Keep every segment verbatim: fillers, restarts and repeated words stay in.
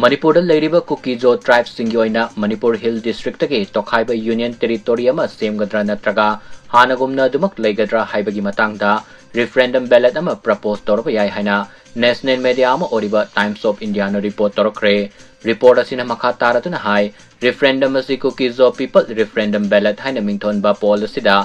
ꯃꯅꯤꯄꯨꯔꯗ ꯂꯩꯔꯤꯕ ꯀꯨꯀꯤ-ꯖꯣ tribeꯁꯤꯡꯒꯤ ꯑꯣꯏꯅ ꯃꯅꯤꯄꯨꯔ Hill Districtꯇꯒꯤ ꯇꯣꯈꯥꯏꯕ Union Territory ꯑꯃ ꯁꯦꯝꯒꯗ꯭ꯔꯥ ꯅꯠꯇ꯭ꯔꯒ ꯍꯥꯟꯅꯒꯨꯝꯅ ꯑꯗꯨꯃꯛ ꯂꯩꯒꯗ꯭ꯔꯥ ꯍꯥꯏꯕꯒꯤ ꯃꯇꯥꯡꯗ referendum ballot ꯑꯃ propose ꯇꯧꯔꯕ ꯌꯥꯏ ꯍꯥꯏꯅ national media ꯑꯃ ꯑꯣꯏꯔꯤꯕ Times of Indiaꯅ report ꯇꯧꯔꯛꯈ꯭ꯔꯦ꯫ Report ꯑꯁꯤꯅ ꯃꯈꯥ ꯇꯥꯔꯗꯨꯅ ꯍꯥꯏ, referendum ꯑꯁꯤ ꯀꯨꯀꯤ-ꯖꯣ People Referendum Ballot ꯍꯥꯏꯅ ꯃꯤꯡꯊꯣꯟꯕ poll ꯑꯁꯤꯗ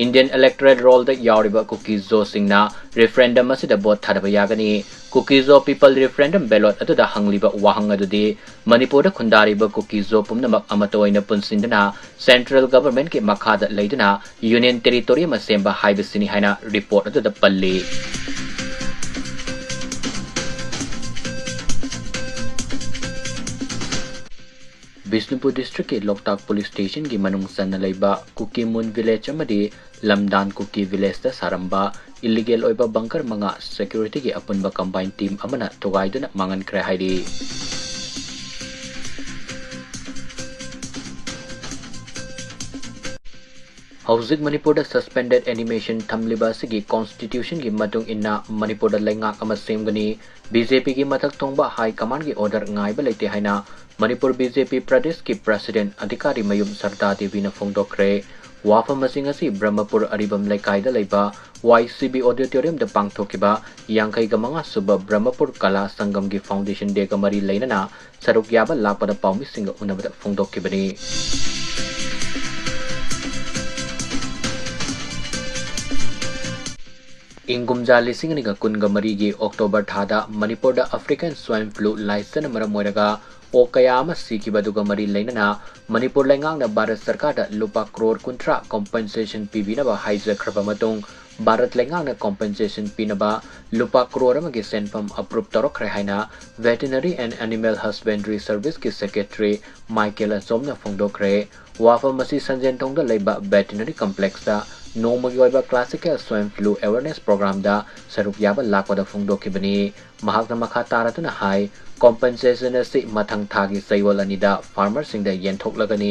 Indian electoral rollꯗ ꯌꯥꯎꯔꯤꯕ ꯀꯨꯀꯤ-ꯖꯣꯁꯤꯡꯅ referendum ꯑꯁꯤꯗ vote ꯊꯥꯗꯕ ꯌꯥꯒꯅꯤ꯫ ꯀꯨꯀꯤ-ꯖꯣ People Referendum Ballot ꯑꯗꯨꯗ ꯍꯪꯂꯤꯕ ꯋꯥꯍꯪ ꯑꯗꯨꯗꯤ ꯃꯅꯤꯄꯨꯔꯗ ꯈꯨꯟꯗꯥꯔꯤꯕ ꯀꯨꯀꯤ-ꯖꯣ ꯄꯨꯝꯅꯃꯛ ꯑꯃꯠꯇ ꯑꯣꯏꯅ ꯄꯨꯟꯁꯤꯟꯗꯨꯅ central governmentꯀꯤ ꯃꯈꯥꯗ ꯂꯩꯗꯨꯅ Union Territory ꯑꯃ ꯁꯦꯝꯕ ꯍꯥꯏꯕꯁꯤꯅꯤ ꯍꯥꯏꯅ report ꯑꯗꯨꯗ ꯄꯜꯂꯤ꯫ ꯕꯤꯁꯅꯨꯄꯨꯔ districtꯀꯤ ꯂꯣꯛꯇꯥꯛ police stationꯒꯤ ꯃꯅꯨꯡ ꯆꯟꯅ ꯂꯩꯕ ꯀꯨꯀꯤ ꯃꯨꯟ village ꯑꯃꯗꯤ ꯂꯝꯗꯥꯟ ꯀꯨꯀꯤ villageꯇ ꯁꯥꯔꯝꯕ illegal ꯑꯣꯏꯕ bunker ꯃꯉꯥ securityꯒꯤ ꯑꯄꯨꯟꯕ combined team ꯑꯃꯅ ꯊꯨꯒꯥꯏꯗꯨꯅ ꯃꯥꯡꯍꯟꯈ꯭ꯔꯦ ꯍꯥꯏꯔꯤ꯫ ꯍꯧꯖꯤꯛ ꯃꯅꯤꯄꯨꯔꯗ suspended animation ꯊꯝꯂꯤꯕ ꯑꯁꯤꯒꯤ constitutionꯒꯤ ꯃꯇꯨꯡ ꯏꯟꯅ ꯃꯅꯤꯄꯨꯔꯗ ꯂꯩꯉꯥꯛ ꯑꯃ ꯁꯦꯝꯒꯅꯤ꯫ BJPꯒꯤ ꯃꯊꯛ ꯊꯣꯡꯕ high commandꯒꯤ order ꯉꯥꯏꯕ ꯂꯩꯇꯦ ꯍꯥꯏꯅ ꯃꯅꯤꯄꯨꯔ BJP ꯄ꯭ꯔꯗꯦꯁꯀꯤ president ꯑꯙꯤꯀꯥꯔꯤ ꯃꯌꯨꯝ ꯁꯔꯗꯥ ꯗꯦꯕꯤꯅ ꯐꯣꯡꯗꯣꯛꯈ꯭ꯔꯦ꯫ ꯋꯥꯐꯝ ꯑꯁꯤ ꯉꯁꯤ ꯕ꯭ꯔꯍꯃꯄꯨꯔ ꯑꯔꯤꯕꯝ ꯂꯩꯀꯥꯏꯗ ꯂꯩꯕ YCB auditoriumꯗ ꯄꯥꯡꯊꯣꯛꯈꯤꯕ ꯌꯥꯡꯈꯩꯒ ꯃꯉꯥ ꯁꯨꯕ ꯕ꯭ꯔꯍꯃꯄꯨꯔ ꯀꯂꯥ ꯁꯪꯒꯝꯒꯤ foundation dayꯒ ꯃꯔꯤ ꯂꯩꯅꯅ ꯁꯔꯨꯛ ꯌꯥꯕ ꯂꯥꯛꯄꯗ ꯄꯥꯎꯃꯤꯁꯤꯡꯒ ꯎꯅꯕꯗ ꯐꯣꯡꯗꯣꯛꯈꯤꯕꯅꯤ꯫ ꯏꯪ ꯀꯨꯝꯖꯥ ꯂꯤꯁꯤꯡ ꯑꯅꯤꯒ ꯀꯨꯟꯒ ꯃꯔꯤꯒꯤ October ꯊꯥꯗ ꯃꯅꯤꯄꯨꯔꯗ African Swine Flu ꯂꯥꯏꯆꯠꯅ ꯃꯔꯝ ꯑꯣꯏꯔꯒ ꯑꯣꯛ ꯀꯌꯥ ꯑꯃ ꯁꯤꯈꯤꯕ ꯑꯗꯨꯒ ꯃꯔꯤ ꯂꯩꯅꯅ ꯃꯅꯤꯄꯨꯔ ꯂꯩꯉꯥꯛꯅ ꯚꯥꯔꯠ ꯁꯔꯀꯥꯔꯗ ꯂꯨꯄꯥ ꯀ꯭ꯔꯣꯔ ꯀꯨꯟꯊ꯭ꯔꯥ compensation ꯄꯤꯕꯤꯅꯕ ꯍꯥꯏꯖꯈ꯭ꯔꯕ ꯃꯇꯨꯡ, ꯚꯥꯔꯠ ꯂꯩꯉꯥꯛꯅ compensation ꯄꯤꯅꯕ ꯂꯨꯄꯥ ꯀ꯭ꯔꯣꯔ ꯑꯃꯒꯤ ꯁꯦꯟꯐꯝ approve ꯇꯧꯔꯛꯈ꯭ꯔꯦ ꯍꯥꯏꯅ Veterinary and Animal Husbandry Serviceꯀꯤ secretary ꯃꯥꯏꯀꯦꯜ ꯑꯆꯣꯝꯅ ꯐꯣꯡꯗꯣꯛꯈ꯭ꯔꯦ꯫ ꯋꯥꯐꯝ ꯑꯁꯤ ꯁꯟꯖꯦꯟꯊꯣꯡꯗ ꯂꯩꯕ Veterinary Complexꯇ ꯅꯣꯡꯃꯒꯤ ꯑꯣꯏꯕ Classical Swine Flu Awareness Programꯗ ꯁꯔꯨꯛ ꯌꯥꯕ ꯂꯥꯛꯄꯗ ꯐꯣꯡꯗꯣꯛꯈꯤꯕꯅꯤ꯫ ꯃꯍꯥꯛꯅ ꯃꯈꯥ ꯇꯥꯔꯗꯨꯅ ꯍꯥꯏ, compensation ꯑꯁꯤ ꯃꯊꯪ ꯊꯥꯒꯤ ꯆꯌꯣꯜ ꯑꯅꯤꯗ farmerꯁꯤꯡꯗ ꯌꯦꯟꯊꯣꯛꯂꯒꯅꯤ꯫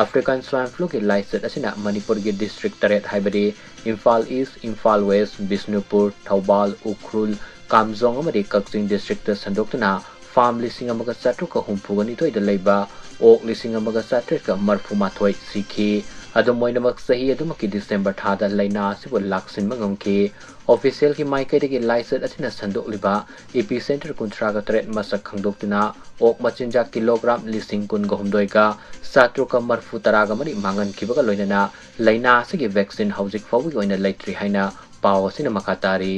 African Swine Fluꯒꯤ ꯂꯥꯏꯆꯠ ꯑꯁꯤꯅ ꯃꯅꯤꯄꯨꯔꯒꯤ district ꯇꯔꯦꯠ ꯍꯥꯏꯕꯗꯤ ꯏꯝꯐꯥꯜ East, ꯏꯝꯐꯥꯜ West, ꯕꯤꯁꯅꯨꯄꯨꯔ, ꯊꯧꯕꯥꯜ, ꯎꯈ꯭ꯔꯨꯜ, ꯀꯥꯝꯖꯣꯡ ꯑꯃꯗꯤ ꯀꯛꯆꯤꯡ districtꯇ ꯁꯟꯗꯣꯛꯇꯨꯅ ꯄꯥꯝ ꯂꯤꯁꯤꯡ ꯑꯃꯒ ꯆꯥꯇ꯭ꯔꯨꯛꯀ ꯍꯨꯝꯐꯨꯒ ꯅꯤꯊꯣꯏꯗ ꯂꯩꯕ ꯑꯣꯛ ꯂꯤꯁꯤꯡ ꯑꯃꯒ ꯆꯥꯇ꯭ꯔꯦꯠꯀ ꯃꯔꯐꯨ ꯃꯥꯊꯣꯏ ꯁꯤꯈꯤ꯫ ꯑꯗꯨꯝ ꯑꯣꯏꯅꯃꯛ, ꯆꯍꯤ ꯑꯗꯨꯃꯛꯀꯤ ꯗꯤꯁꯦꯝꯕꯔ ꯊꯥꯗ ꯂꯥꯏꯅꯥ ꯑꯁꯤꯕꯨ ꯂꯥꯛꯁꯤꯟꯕ ꯉꯝꯈꯤ꯫ ꯑꯣꯐꯤꯁꯤꯌꯦꯜꯒꯤ ꯃꯥꯏꯀꯩꯗꯒꯤ ꯂꯥꯏꯆꯠ ꯑꯁꯤꯅ ꯁꯟꯗꯣꯛꯂꯤꯕ ꯏꯄꯤ ꯁꯦꯟꯇꯔ ꯀꯨꯟꯊ꯭ꯔꯥꯒ ꯇꯔꯦꯠ ꯃꯁꯛ ꯈꯪꯗꯣꯛꯇꯨꯅ ꯑꯣꯛ ꯃꯆꯤꯟꯖꯥꯛ ꯀꯤꯂꯣꯒ꯭ꯔꯥꯝ ꯂꯤꯁꯤꯡ ꯀꯨꯟꯒ ꯍꯨꯝꯗꯣꯏꯒ ꯆꯥꯇ꯭ꯔꯨꯛꯀ ꯃꯔꯐꯨ ꯇꯔꯥꯒ ꯃꯔꯤ ꯃꯥꯡꯍꯟꯈꯤꯕꯒ ꯂꯣꯏꯅꯅ ꯂꯥꯏꯅꯥ ꯑꯁꯤꯒꯤ ꯚꯦꯛꯁꯤꯟ ꯍꯧꯖꯤꯛ ꯐꯥꯎꯕꯒꯤ ꯑꯣꯏꯅ ꯂꯩꯇ꯭ꯔꯤ ꯍꯥꯏꯅ ꯄꯥꯎ ꯑꯁꯤꯅ ꯃꯈꯥ ꯇꯥꯔꯤ꯫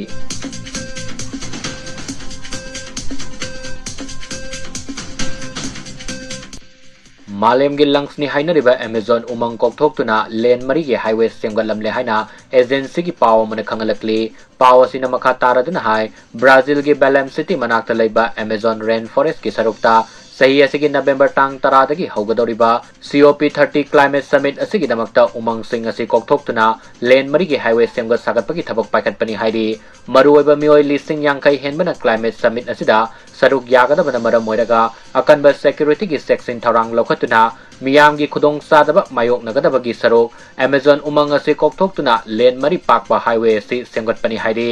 ꯃꯥꯂꯦꯝꯒꯤ ꯂꯪꯁꯅꯤ ꯍꯥꯏꯅꯔꯤꯕ ꯑꯦꯃꯦꯖꯣꯟ ꯎꯃꯪ ꯀꯣꯛꯊꯣꯛꯇꯨꯅ ꯂꯦꯟ ꯃꯔꯤꯒꯤ ꯍꯥꯏꯋꯦ ꯁꯦꯝꯒꯠꯂꯝꯂꯦ ꯍꯥꯏꯅ ꯑꯦꯖꯦꯟꯁꯤꯒꯤ ꯄꯥꯎ ꯑꯃꯅ ꯈꯪꯍꯜꯂꯛꯂꯤ꯫ ꯄꯥꯎ ꯑꯁꯤꯅ ꯃꯈꯥ ꯇꯥꯔꯗꯨꯅ ꯍꯥꯏ, ꯕ꯭ꯔꯥꯖꯤꯜꯒꯤ ꯕꯦꯂꯦꯝ ꯁꯤꯇꯤ ꯃꯅꯥꯛꯇ ꯂꯩꯕ ꯑꯦꯃꯦꯖꯣꯟ ꯔꯦꯟ ꯐꯣꯔꯦꯁ꯭ꯠꯀꯤ ꯁꯔꯨꯛꯇ ꯆꯍꯤ ꯑꯁꯤꯒꯤ ꯅꯕꯦꯝꯕꯔ ꯇꯥꯡ ꯇꯔꯥꯗꯒꯤ ꯍꯧꯒꯗꯧꯔꯤꯕ ꯁꯤ ꯑꯣ ꯄꯤ ꯊꯥꯔꯇꯤ ꯀ꯭ꯂꯥꯏꯃꯦꯠ ꯁꯃꯤꯠ ꯑꯁꯤꯒꯤꯗꯃꯛꯇ ꯎꯃꯪꯁꯤꯡ ꯑꯁꯤ ꯀꯣꯛꯊꯣꯛꯇꯨꯅ ꯂꯦꯟ ꯃꯔꯤꯒꯤ ꯍꯥꯏꯋꯦ ꯁꯦꯝꯒꯠ ꯁꯥꯒꯠꯄꯒꯤ ꯊꯕꯛ ꯄꯥꯏꯈꯠꯄꯅꯤ ꯍꯥꯏꯔꯤ꯫ ꯃꯔꯨꯑꯣꯏꯕ ꯃꯤꯑꯣꯏ ꯂꯤꯁꯤꯡ ꯌꯥꯡꯈꯩ ꯍꯦꯟꯕꯅ ꯀ꯭ꯂꯥꯏꯃꯦꯠ ꯁꯃꯤꯠ ꯑꯁꯤꯗ ꯁꯔꯨꯛ ꯌꯥꯒꯗꯕꯅ ꯃꯔꯝ ꯑꯣꯏꯔꯒ ꯑꯀꯟꯕ ꯁꯦꯀ꯭ꯌꯨꯔꯤꯇꯤꯒꯤ ꯆꯦꯛꯁꯤꯟ ꯊꯧꯔꯥꯡ ꯂꯧꯈꯠꯇꯨꯅ ꯃꯤꯌꯥꯝꯒꯤ ꯈꯨꯗꯣꯡꯆꯥꯗꯕ ꯃꯥꯌꯣꯛꯅꯒꯗꯕꯒꯤ ꯁꯔꯨꯛ ꯑꯦꯃꯦꯖꯣꯟ ꯎꯃꯪ ꯑꯁꯤ ꯀꯣꯛꯊꯣꯛꯇꯨꯅ ꯂꯦꯟ ꯃꯔꯤ ꯄꯥꯛꯄ ꯍꯥꯏꯋꯦ ꯑꯁꯤ ꯁꯦꯝꯒꯠꯄꯅꯤ ꯍꯥꯏꯔꯤ꯫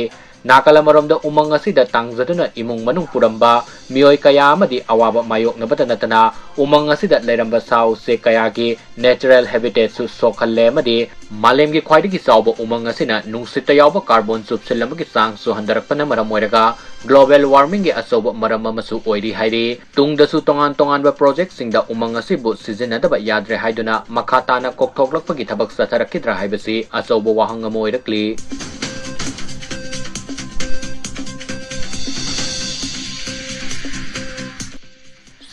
ꯅꯥꯀꯜ ꯑꯃꯔꯣꯝꯗ ꯎꯃꯪ ꯑꯁꯤꯗ ꯇꯥꯡꯖꯗꯨꯅ ꯏꯃꯨꯡ ꯃꯅꯨꯡ ꯄꯨꯔꯝꯕ ꯃꯤꯑꯣꯏ ꯀꯌꯥ ꯑꯃꯗꯤ ꯑꯋꯥꯕ ꯃꯥꯌꯣꯛꯅꯕꯇ ꯅꯠꯇꯅ ꯎꯃꯪ ꯑꯁꯤꯗ ꯂꯩꯔꯝꯕ ꯁꯥ ꯎꯆꯦꯛ ꯀꯌꯥꯒꯤ natural habitatꯁꯨ ꯁꯣꯛꯍꯜꯂꯦ ꯑꯃꯗꯤ ꯃꯥꯂꯦꯝꯒꯤ ꯈ꯭ꯋꯥꯏꯗꯒꯤ ꯆꯥꯎꯕ ꯎꯃꯪ ꯑꯁꯤꯅ ꯅꯨꯡꯁꯤꯠꯇ ꯌꯥꯎꯕ carbon ꯆꯨꯞꯁꯤꯜ ꯑꯃꯒꯤ ꯆꯥꯡꯁꯨ ꯍꯟꯊꯔꯛꯄꯅ ꯃꯔꯝ ꯑꯣꯏꯔꯒ global warmingꯒꯤ ꯑꯆꯧꯕ ꯃꯔꯝ ꯑꯃꯁꯨ ꯑꯣꯏꯔꯤ ꯍꯥꯏꯔꯤ꯫ ꯇꯨꯡꯗꯁꯨ ꯇꯣꯉꯥꯟ ꯇꯣꯉꯥꯟꯕ projectꯁꯤꯡꯗ ꯎꯃꯪ ꯑꯁꯤꯕꯨ ꯁꯤꯖꯤꯟꯅꯗꯕ ꯌꯥꯗ꯭ꯔꯦ ꯍꯥꯏꯗꯨꯅ ꯃꯈꯥ ꯇꯥꯅ ꯀꯣꯛꯊꯣꯛꯂꯛꯄꯒꯤ ꯊꯕꯛ ꯆꯠꯊꯔꯛꯈꯤꯗ꯭ꯔꯥ ꯍꯥꯏꯕꯁꯤ ꯑꯆꯧꯕ ꯋꯥꯍꯪ ꯑꯃ ꯑꯣꯏꯔꯛꯂꯤ꯫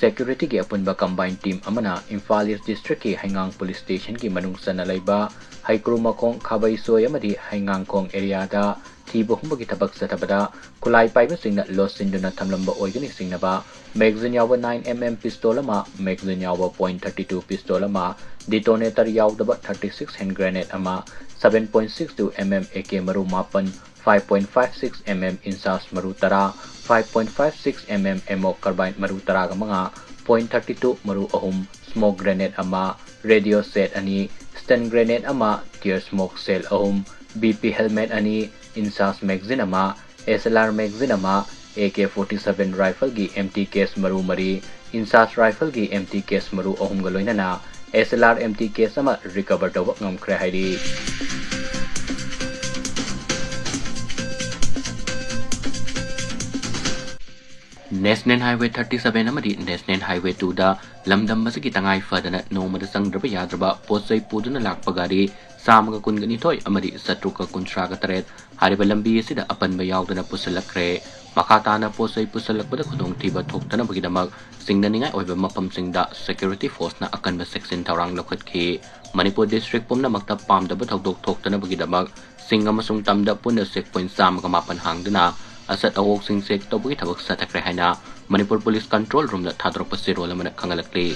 Securityꯒꯤ ꯑꯄꯨꯟꯕ combined team ꯑꯃꯅ ꯏꯝꯐꯥꯜ East Districtꯀꯤ ꯍꯩꯉꯥꯡ Police Stationꯒꯤ ꯃꯅꯨꯡ ꯆꯟꯅ ꯂꯩꯕ ꯍꯩꯀ꯭ꯔꯨꯃꯈꯣꯡ, ꯈꯥꯕꯩꯁꯣꯏ ꯑꯃꯗꯤ ꯍꯩꯉꯥꯡꯈꯣꯡ areaꯗ ꯊꯤꯕ ꯍꯨꯝꯕꯒꯤ ꯊꯕꯛ ꯆꯠꯊꯕꯗ ꯈꯨꯠꯂꯥꯏ ꯄꯥꯏꯕꯁꯤꯡꯅ ꯂꯣꯠꯁꯤꯟꯗꯨꯅ ꯊꯝꯂꯝꯕ ꯑꯣꯏꯒꯅꯤ ꯆꯤꯡꯅꯕ magazine ꯌꯥꯎꯕ nine M M pistol ꯑꯃ, magazine ꯌꯥꯎꯕ point thirty two pistol ꯑꯃ, detonator ꯌꯥꯎꯗꯕ thirty six hand grenade ꯑꯃ, seven point six two M M A K ꯃꯔꯨ ꯃꯥꯄꯟ, five point five six M M INSAS ꯃꯔꯨ ꯇꯔꯥ, five point five six M M ammo carbine ꯃꯔꯨ ꯇꯔꯥꯒ ꯃꯉꯥ, point thirty two ꯃꯔꯨ ꯑꯍꯨꯝ, smoke grenade ꯑꯃ, radio set ꯑꯅꯤ, stun grenade ꯑꯃ, tear smoke shell ꯑꯍꯨꯝ, B P helmet ꯑꯅꯤ, INSAS magazine ꯑꯃ, S L R magazine ꯑꯃ, ꯑꯦ ꯀꯦ ꯐꯣꯔꯇꯤ ꯁꯚꯦꯟ ꯔꯥꯏꯐꯜꯒꯤ ꯑꯦꯝ ꯇꯤ ꯀꯦꯁ ꯃꯔꯨ ꯃꯔꯤ, ꯏꯟꯁꯥꯁ ꯔꯥꯏꯐꯜꯒꯤ ꯑꯦꯝ ꯇꯤ ꯀꯦꯁ ꯃꯔꯨ ꯑꯍꯨꯝꯒ ꯂꯣꯏꯅꯅ S L R empty case ꯑꯃ ꯔꯤꯀꯚꯔ ꯇꯧꯕ ꯉꯝꯈ꯭ꯔꯦ ꯍꯥꯏꯔꯤ꯫ National Highway thirty seven ꯑꯃꯗꯤ National Highway two ꯗ ꯂꯝꯗꯝ ꯑꯁꯤꯒꯤ ꯇꯉꯥꯏ ꯐꯗꯅ ꯅꯣꯡꯃꯗ ꯆꯪꯗ꯭ꯔꯕ ꯌꯥꯗ꯭ꯔꯕ ꯄꯣꯠ ꯆꯩ ꯄꯨꯗꯨꯅ ꯂꯥꯛꯄ ꯒꯥꯔꯤ ꯆꯥꯝꯃꯒ ꯀꯨꯟꯒ ꯅꯤꯊꯣꯏ ꯑꯃꯗꯤ ꯆꯥꯇ꯭ꯔꯨꯛꯀ ꯀꯨꯟꯊ꯭ꯔꯥꯒ ꯇꯔꯦꯠ ꯍꯥꯏꯔꯤꯕ ꯂꯝꯕꯤ ꯑꯁꯤꯗ ꯑꯄꯟꯕ ꯌꯥꯎꯗꯅ ꯄꯨꯁꯤꯜꯂꯛꯈ꯭ꯔꯦ꯫ ꯃꯈꯥ ꯇꯥꯅ ꯄꯣꯠ ꯆꯩ ꯄꯨꯁꯤꯜꯂꯛꯄꯗ ꯈꯨꯗꯣꯡꯊꯤꯕ ꯊꯣꯛꯇꯅꯕꯒꯤꯗꯃꯛ ꯆꯤꯡꯅꯅꯤꯡꯉꯥꯏ ꯑꯣꯏꯕ ꯃꯐꯝꯁꯤꯡꯗ security force ꯅ ꯑꯀꯟꯕ ꯆꯦꯛꯁꯤꯟ ꯊꯧꯔꯥꯡ ꯂꯧꯈꯠꯈꯤ꯫ ꯃꯅꯤꯄꯨꯔ district ꯄꯨꯝꯅꯃꯛꯇ ꯄꯥꯝꯗꯕ ꯊꯧꯗꯣꯛ ꯊꯣꯛꯇꯅꯕꯒꯤꯗꯃꯛ ꯆꯤꯡ ꯑꯃꯁꯨꯡ ꯇꯝꯗ ꯄꯨꯟꯅ check point ꯆꯥꯝꯃꯒ ꯃꯥꯄꯟ ꯍꯥꯡꯗꯨꯅ ꯑꯆꯠ ꯑꯋꯣꯛꯁꯤꯡ check ꯇꯧꯕꯒꯤ ꯊꯕꯛ ꯆꯠꯊꯈ꯭ꯔꯦ ꯍꯥꯏꯅ ꯃꯅꯤꯄꯨꯔ police control room ꯅ ꯊꯥꯗꯣꯔꯛꯄ ꯆꯦꯔꯣꯜ ꯑꯃꯅ ꯈꯪꯍꯜꯂꯛꯂꯤ꯫